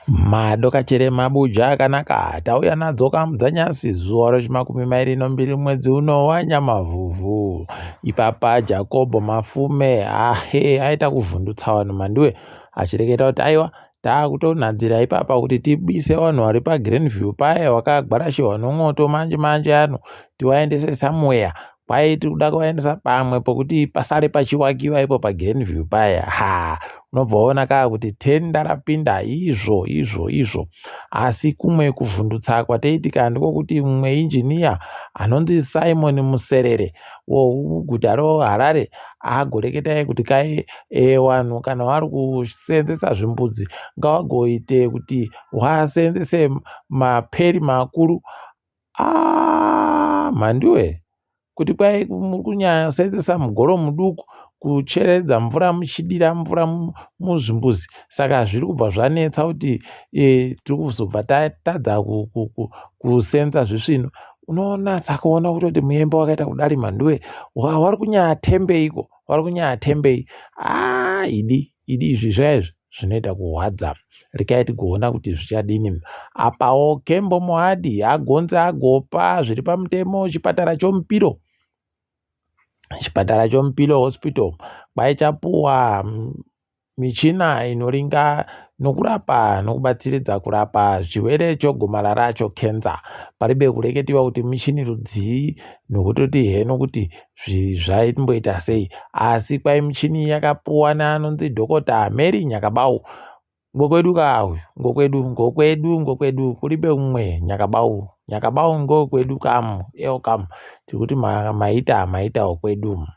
Madokachere mabuja akanaka tauya nadzo kamudzanyasi zuva rechimakumi mairi nombiri mwedzi uno wanyamavhuvhu. Ipapa Jakobho Mafume ahe aita kuvhundutsa vanhu mhanduwe achireketa kuti aiwa takutonhadzira ipapa kuti tibise vanhu vari paGreenview paye vakagwarashirwa nomwoto manje manje ano tivaendese somewhere Kwai tiri kuda kuvaendesa pamwe pokuti pasare pachiwakiwa ipo paGreenview paya ha unobva waona kaa kuti tenda rapinda izvo izvo izvo asi kumwe kuvhundutsa kwatoitika ndikokuti mumwe injiniya anonzi Simon Muserere woguta roHarare agoreketai kuti kai e, vanhu kana vari kuseenzesa zvimbudzi ngavagoite kuti vaseenzese maperi makuru Ah, mhanduwe kuti kwai muri kunyaseenzesa mugoro muduku kucheredza mvura muchidira mvura muzvimbuzi saka zviri kubva zvanetsa kuti e, tiri kuzobva tatadza kusenza zvisvinu unonatsa kuona kutoti muyembe wakaita kudari mhanduwe wari kunyatembeiko wari kunyatembei ah, idi idi izvi zvaizvi zvinoita kuhwadza rekai tigoona kuti zvichadini apawo kembo mohadi agonzi agopa zviri pamutemo chipatara chomupiro chipatara chomupiro hospital kwaichapuwa michina inoringa nokurapa nokubatsiridza kurapa chirwere chogomarara chokenza paribe kureketiwa kuti michini rudzii nokutoti heno kuti zvaimboita sei asi kwai michini yakapuwa neanonzi Dhokota Mary Nyakabau ngokwedu ka uyu ngokwedu ngokwedu ngokwedu kuribe umwe Nyakabau Nyakabau ngokwedu kamu eo kamu tiri kuti maita maitawo kwedu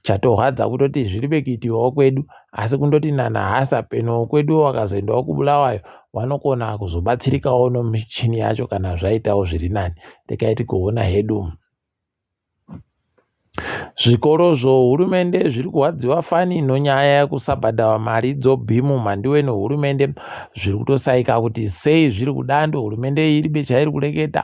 chatorwadza kutoti zviribe kuitiwawo kwedu asi kundoti nana hasa peno kwedu wakazoendawo kuBulawayo vanokona kuzobatsirikawo nomichini yacho kana zvaitawo zviri nani rekai tigoona hedu. Zvikoro zvohurumende zviri kurwadziwa fani nonyaya yekusabhadharwa mari dzobhimu mhandiwe nehurumende zviri kutosaika kuti sei zviri kudando hurumende iribe chairi kureketa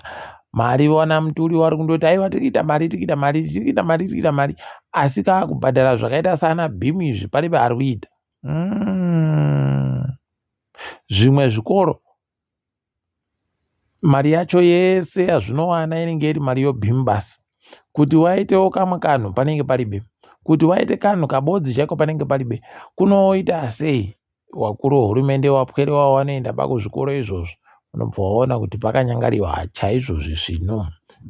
mari wana mutuli wari kundoti aiwa tiri kuita mari tiri kuita mari tiri kuita mari tiri kuita mari asi kaa kubhadhara zvakaita sana bhimu izvi paribe ari kuita mm. Zvimwe zvikoro mari yacho yese yazvinowana inenge iri mari yobhimu basi kuti waitewo kamwe kanhu panenge paribe kuti waite kanhu kabodzi chaiko panenge paribe kunoita sei wakuru wehurumende wapwere wavo wanoenda pakuzvikoro izvozvo unobva waona kuti pakanyangariwa chaizvo zvisvinu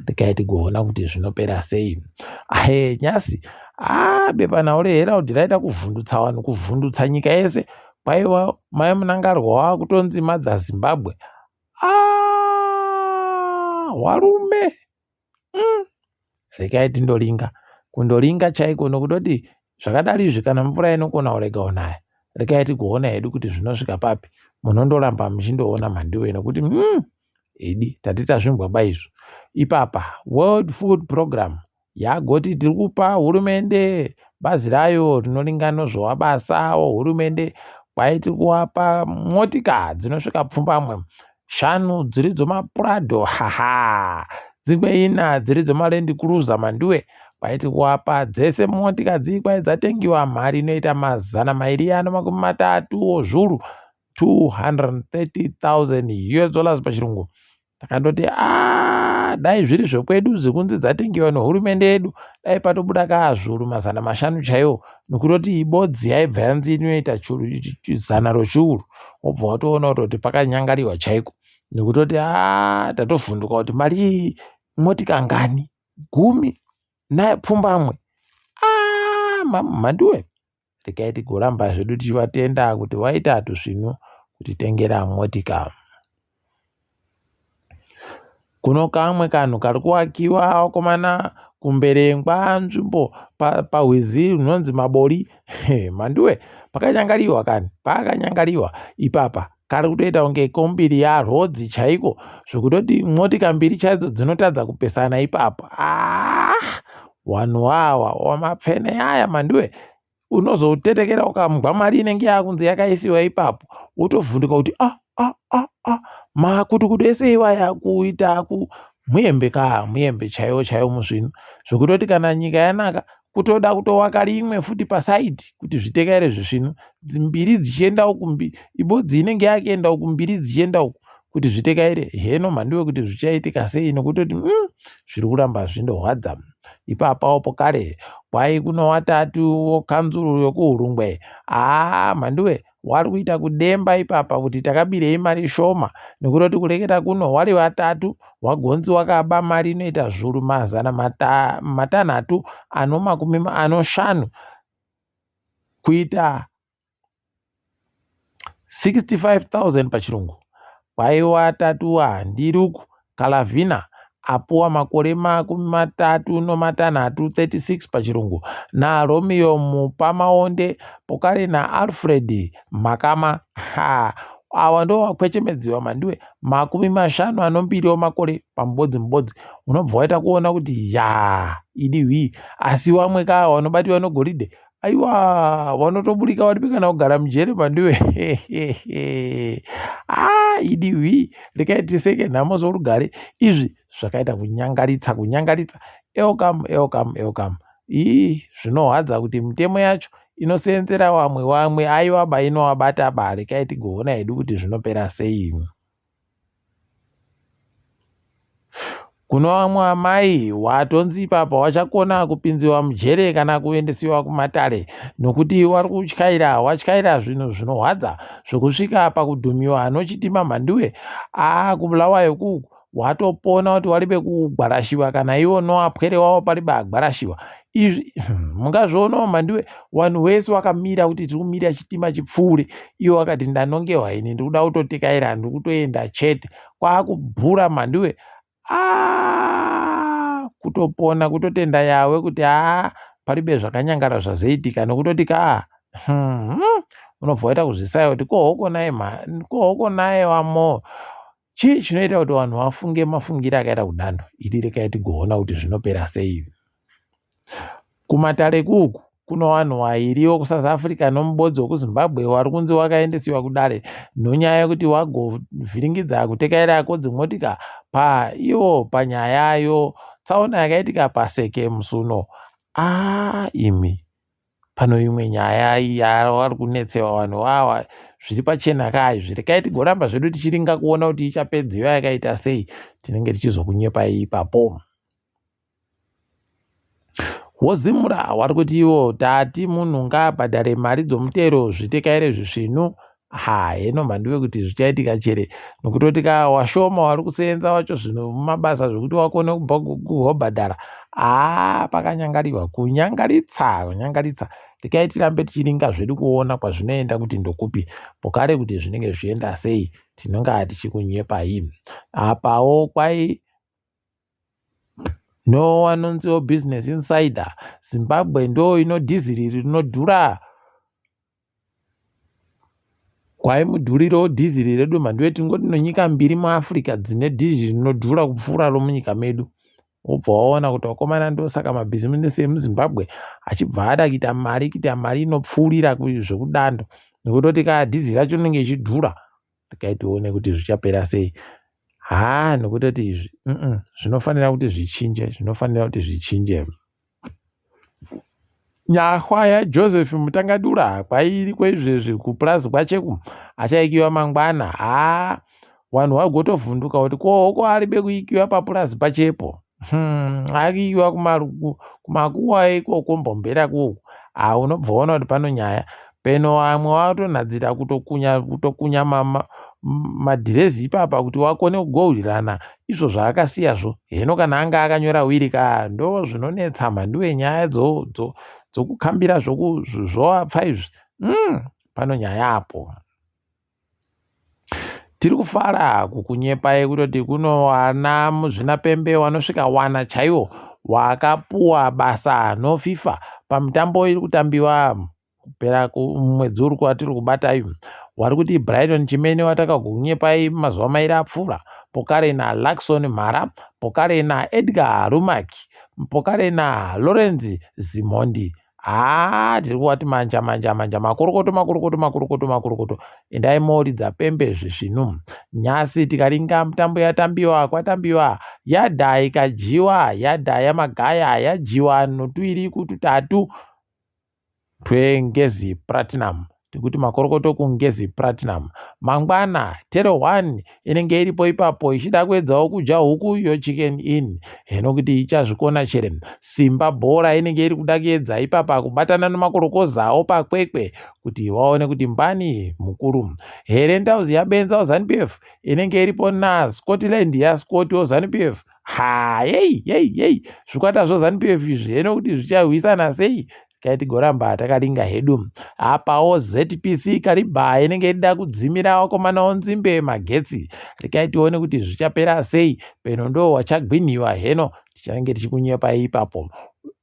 regai tigoona kuti zvinopera sei ahe nyasi haa bepanhau reherald raita kuvhundutsa vanhu kuvhundutsa nyika yese Kwaiva mai Mnangagwa wakutonzi mother Zimbabwe. Ah, warume. Mm. Rekai tindoringa. Kundoringa chaiko nokutoti zvakadari izvi kana mvura inokona kurega kunaya. Rekai tigoona hedu kuti zvinosvika papi. Munondoramba muchindoona mhanduwe nokuti mm, idi tati tazvimbwa baizvo. Ipapa World Food Program yagoti tiri kupa hurumende bazi rayo rinoringano zvowabasa hurumende kwaiti kuwapa motika dzinosvika pfumbamwe shanu dziri dzomapurado haha dzimwe ina dziri dzemaland cruiser manduwe kwaiti kuwapa dzese motika dzii kwai dzatengiwa mari inoita mazana mairi ano makumi matatu ozvuru 230,000 us dollars pachirungu Takandoti aah dai zviri zvekwedu zvekunzi dzatengewa nehurumende yedu dai patobuda kaazvuru mazana mashanu chaiwo nekutoti ibodzi yaibva yanzi inoita zana rochiuru wobva watoona kutoti pakanyangariwa chaiko nekutoti aah tatovhunduka kuti mari iyi motika ngani gumi napfumbamwe aah mhanduwe regai tigoramba zvedu tichivatenda kuti vaita tusvinu kutitengera motika. Kuno kamwe kanhu kari kuwakiwa vakomana kumberengwa nzvimbo pahwizi runonzi mabori mhanduwe pakanyangariwa kani pakanyangariwa ipapa kari kutoita kunge kombiri yarhodzi chaiko zvekutoti motika mbiri chaidzo dzinotadza kupesana ipapo ah vanhu awa wamapfene aya mhanduwe unozotetekera ukamgwa mari inenge yakunzi yakaisiwa ipapo wotovhunduka kuti ah ah ah ah makutukutu ese iwaya kuita ku muyembe ka muyembe chaiwo chaiwo muzvinhu zvekutoti kana nyika yanaka. Kutoda kutowaka rimwe futi pasaidi kuti zvitekaire zvisvinu. Mbiri dzichienda uku, ibodzi inenge yakuenda uku, mbiri dzichienda uku kuti zvitekaire. Heno mhanduwe kuti zvichaitika sei nokutoti zviri kuramba zvindorwadza. Ipapawo pokare kwai kuno watatu wokanzuru yokuHurungwe. Haa mhanduwe wari kuita kudemba ipapa kuti takabirei mari shoma nekutoti kureketa kuno wari vatatu wagonzi wakaba mari inoita zvuru mazana matanhatu ano makumi anoshanu kuita 65,000 pachirungu. Kwaiwa Tatuwa Ndiruku Kalavhina apuwa makore makumi matatu nomatanhatu 36 pachirungu naRomeo Mupamaonde pokare naAlfred Makama. Ha, awa ndo wakwechemedziwa mandiwe makumi mashanu anombiri omakore pamubodzi mubodzi unobva waita kuona kuti ya idi hwii asi wamwe ka wanobatiwa nogoridhe aiwa vanotoburika varipi kana kugara mujere pandiwe ah idi hwi rekai tiseke nhamo sorugare izvi zvakaita kunyangaritsa kunyangaritsa elcam elcam elcam ii zvinohwadza kuti mitemo yacho inoseenzera wamwe wamwe aiwa ba inovabata ba rekai tigoona hedu kuti zvinopera sei. Kuno vamwe amai watonzi ipapa wachakona kupinziwa mujere kana kuendesiwa kumatare nokuti wari kutyaira watyaira zvinhu zvinohwadza zvokusvika pakudhumiwa nochitima mhanduwe aa kubulawayo kuku watopona kuti waribe kugwarashiwa kana iwo noapwere wawo paribe agwarashiwa izvi mungazvionawo mhanduwe vanhu wese wakamira kuti tiri kumira chitima chipfuure iwo wakati ndanongewa ini ndiri kuda kutotekaira ndiri kutoenda chete kwakubhura mhanduwe ah, kutopona kutotenda yawe kuti haa paribe zvakanyangara zvazoitika nokutoti kaa unobva waita kuzvisaya kuti kohoko naye kohoko naye wamo chii chinoita kuti vanhu vafunge mafungire akaita kudando iri rekai tigoona kuti zvinopera sei Kumatare kuku kuno vanhu vairi wekuSouth Africa nomubodzi wekuZimbabwe wari kunzi wakaendesiwa kudare nonyaya yekuti wagovhiringidza kutekaira kwedzimotika pa iwo panyaya yo tsaona yakaitika paSeke musi uno. Aa imi pano imwe nyaya yavari kunetsewa vanhu awa zviri pachena kaa izvi rekai tigoramba zvedu tichiringa kuona kuti ichapedziwa yakaita sei tinenge tichizokunyepai ipapo. Wozimura wari kuti iwo tati munhu ngaabhadhare mari dzomutero zvitekaire zvisvinu ha heno mhanduwe kuti zvichaitika chere nokutoti ka washoma wari kuseenza wacho zvino mumabasa zvekuti wakone kuhobhadhara haa pakanyangariwa kunyangaritsa kunyangaritsa rekai tirambe tichiringa zvedu kuona kwazvinoenda kuti ndokupi pokare kuti zvinenge zvichienda sei tinonga tichikunyepai apawo kwai No anonziwo Business Insider, Zimbabwe ndo ino dhiziri rinodhura. Kwai mudhuriro dhiziri redu mhanduwe tingoti nonyika mbiri muAfrica dzine dhiziri rinodhura kupfuura romunyika medu. Wobva waona kuti vakomana ndosaka mabhizimusi emuZimbabwe achibva ada kuita mari kuita mari inopfuurira zvekudando nekutoti ka dhiziri racho rinenge ichidhura. Regai tione kuti zvichapera sei. Haa nokutoti izvi zvinofanira kuti zvichinje, zvinofanira kuti zvichinje. Nyahwa yaJoseph Mutangadura kwairi kweizvezvi kupurazi kwaCheku achaikiwa mangwana. Haa vanhu vagotovhunduka kuti ko hoko aribe kuikiwa papurazi pachepo. Aikiwa kumakuwa ikoko mbombera kuku. Haa unobva waona kuti pano nyaya. Peno vamwe vatonhadzira kutokunya kutokunya madhirezi ipapa kuti wakone kugohwirana izvo zvaakasiyazvo. Heno kana anga akanyora wiri ka ndo zvinonetsa mhanduwe nyaya dzokukambira zvovapfa izvi. Pano nyaya apo. Tiri kufara kukunyepai kutoti kuno vana muzvinapembe vanosvika wana chaiwo wakapuwa basa noFIFA pamitambo iri kutambiwa kupera mwedzi uri kwatiri kubata uyu. Wari kuti Brighton Chimene watakakunyepai mazuva mairi apfuura, pokare naLuckson Mhara, pokare naEdgar Rumaki, pokare naLawrence Zimondi. Haa tiri kuvati manja manja manja makorokoto makorokoto makorokoto makorokoto endai moridza pembe zvisvinu. Nyasi tikaringa mitambo yatambiwa kwatambiwa yadha ikadyiwa yadha yamagaya yadyiwa notuiri kututatu tweNgezi Platinum. Tikuti makorokoto kuNgezi Platinum. Mangwana Tero 1 inenge iripo ipapo ichida kuedzawo kudya huku yoChicken Inn. Heno kuti ichazvikona chere. Simba bhora inenge iri kuda kuedza ipapa kubatana nemakorokozawo paKwekwe kuti vaone kuti mbani mukuru. Herentals yaBenza ZANU-PF inenge iripo naScotland yaScott ZANU-PF. Ha yei yei yei zvikwata zvoZANU-PF izvi heno kuti zvicharwisana sei kai tigoramba takaringa hedu. Apawo ZPC Kariba inenge irida kudzimira vakomana onzimbe magetsi. Rekai tione kuti zvichapera sei. Peno ndo wachagwinhiwa heno tichange tichikunyepai ipapo.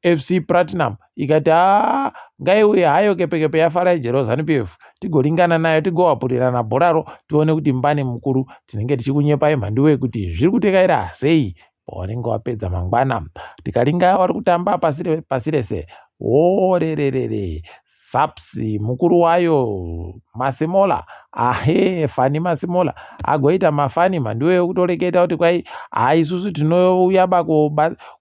FC Platinum ikati haa ngaiuye hayo kepekepe yaFarai Jero ZANU-PF tigoringana nayo tigowapurirana bhoraro tione kuti mbani mukuru. Tinenge tichikunyepai mhanduwe kuti zviri kutekaira sei pawanenge wapedza mangwana. Tikaringa vari kutamba pasi rese horererere SAPS mukuru wayo Masemola ahe Fani Masemola agoita mafani mhanduwe ekutoreketa kuti kwai haa isusu tinouya ba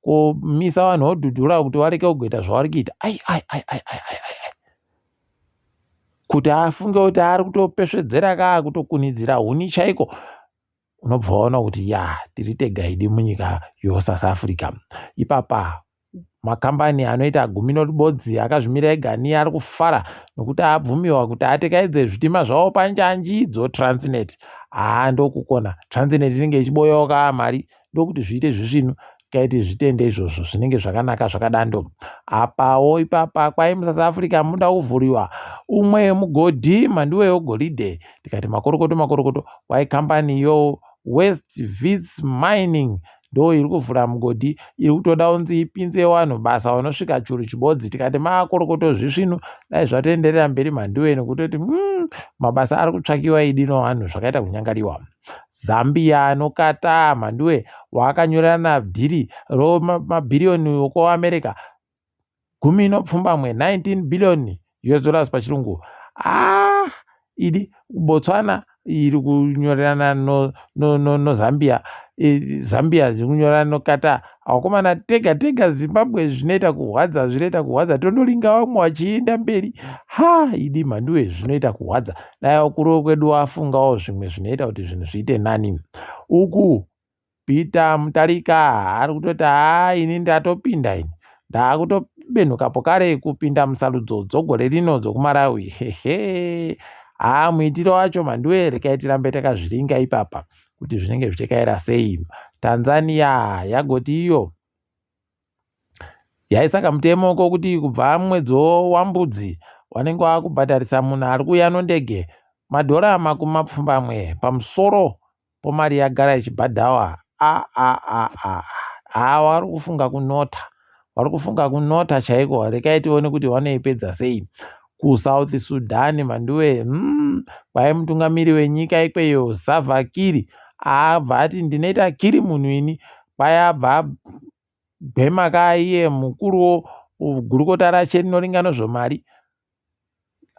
komisa vanhu vodhudhura kuti vareke kugoita zvavari kuita. Ai ai ai ai ai ai ai kuti afunge kuti ari kutopesvedzera kaa kutokunidzira huni chaiko unobva waona kuti ya tiri tega idi munyika yoSouth Africa. Ipapa makambani anoita gumi noribodzi akazvimira ega niye ari kufara nokuti abvumiwa kuti atekaidze zvitima zvavo panjanji dzoTransnet. Haa ndokukona Transnet inenge ichiboyawo kaa mari ndokuti zviite zvisvinu kaiti zvitende izvozvo zvinenge zvakanaka zvakadando. Apawo ipapa kwai muSouth Africa muda kuvhuriwa umwe mugodhi mhanduwe wegoridhe tikati makorokoto makorokoto kwai kambani yo West Wits Mining ndo iri kuvhura mugodhi iri kutoda kunzi ipinze vanhu basa vanosvika churu chibodzi tikati makorokoto zvisvinu dai zvatoenderera mberi mhanduwe nekutoti mabasa ari kutsvakiwa idi nevanhu zvakaita kunyangariwa. Zambia anokata mhanduwe wakanyorerana dhiri romabhiriyoni okuAmerica 18 19 billion US dollars pachirungu. Ah idi Botswana iri kunyorerana noZambia Zambia iri kunyorerana noQatar. Vakomana tega tega Zimbabwe zvinoita kurwadza zvinoita kurwadza tondoringa vamwe vachienda mberi. Ha idi mhanduwe zvinoita kurwadza. Dai vakuru vekwedu vafungawo zvimwe zvinoita kuti zvinhu zviite nani. Uku Peter Mutarika ari kutoti haa ini ndatopinda ini ndakutobenhukapo kare kupinda musarudzo dzogore rino dzokuMalawi. Hehe haa muitiro wacho mhanduwe rekai tirambe takazviringa ipapa kuti zvinenge zvichikaira sei. Tanzania yagoti iyo yaisa kamutemo kokuti kubva mwedzi waMbudzi vanenge vakubhadharisa munhu ari kuuya nondege madhora 80 pamusoro pomari yagara ichibhadhawa. A a a a haa vari kufunga kunota vari kufunga kunota chaiko. Rekai tione kuti vanoipedza sei. KuSouth Sudan mhanduwe kwai mutungamiri wenyika ikweyo Salva Kiir abva ati ndinoita kiri munhu ini. Kwai abva agwema kaiye mukuru gurukota rache rinoringa nezvemari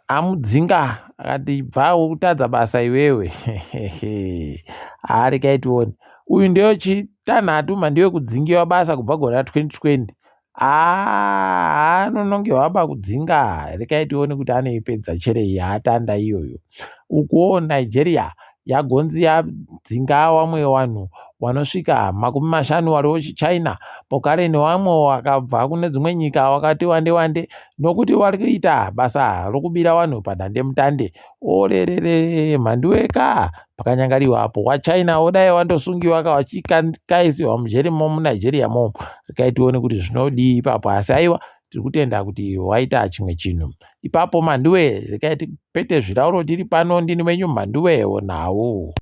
amudzinga akati bva utadza basa iwewe. Haa rekai tione. Uyu ndewe chitanhatu mhanduwe kudzingiwa basa kubva gore ra2020. Haa anonongerwa ba kudzinga. Rekai tione kuti anoipedza chere iyi yaatanda iyoyo. Ukuwo Nigeria yagonzi yadzinga vamwe vanhu vanosvika 50 vari vechiChina pokare nevamwe vakabva kune dzimwe nyika vakati wande wande nokuti vari kuita basa rokubira vanhu padandemutande. Orerere mhanduwe ka pakanyangariwa apo waChina wodai wandosungiwa ka vachikaisiwa mujeri mo muNigeria mo. Rekai tione kuti zvinodii ipapo asi aiwa tiri kutenda kuti waita chimwe chinhu ipapo mhanduwe. Rekai tipete zvirauro tiri pano ndini wenyu mhanduwe nhau.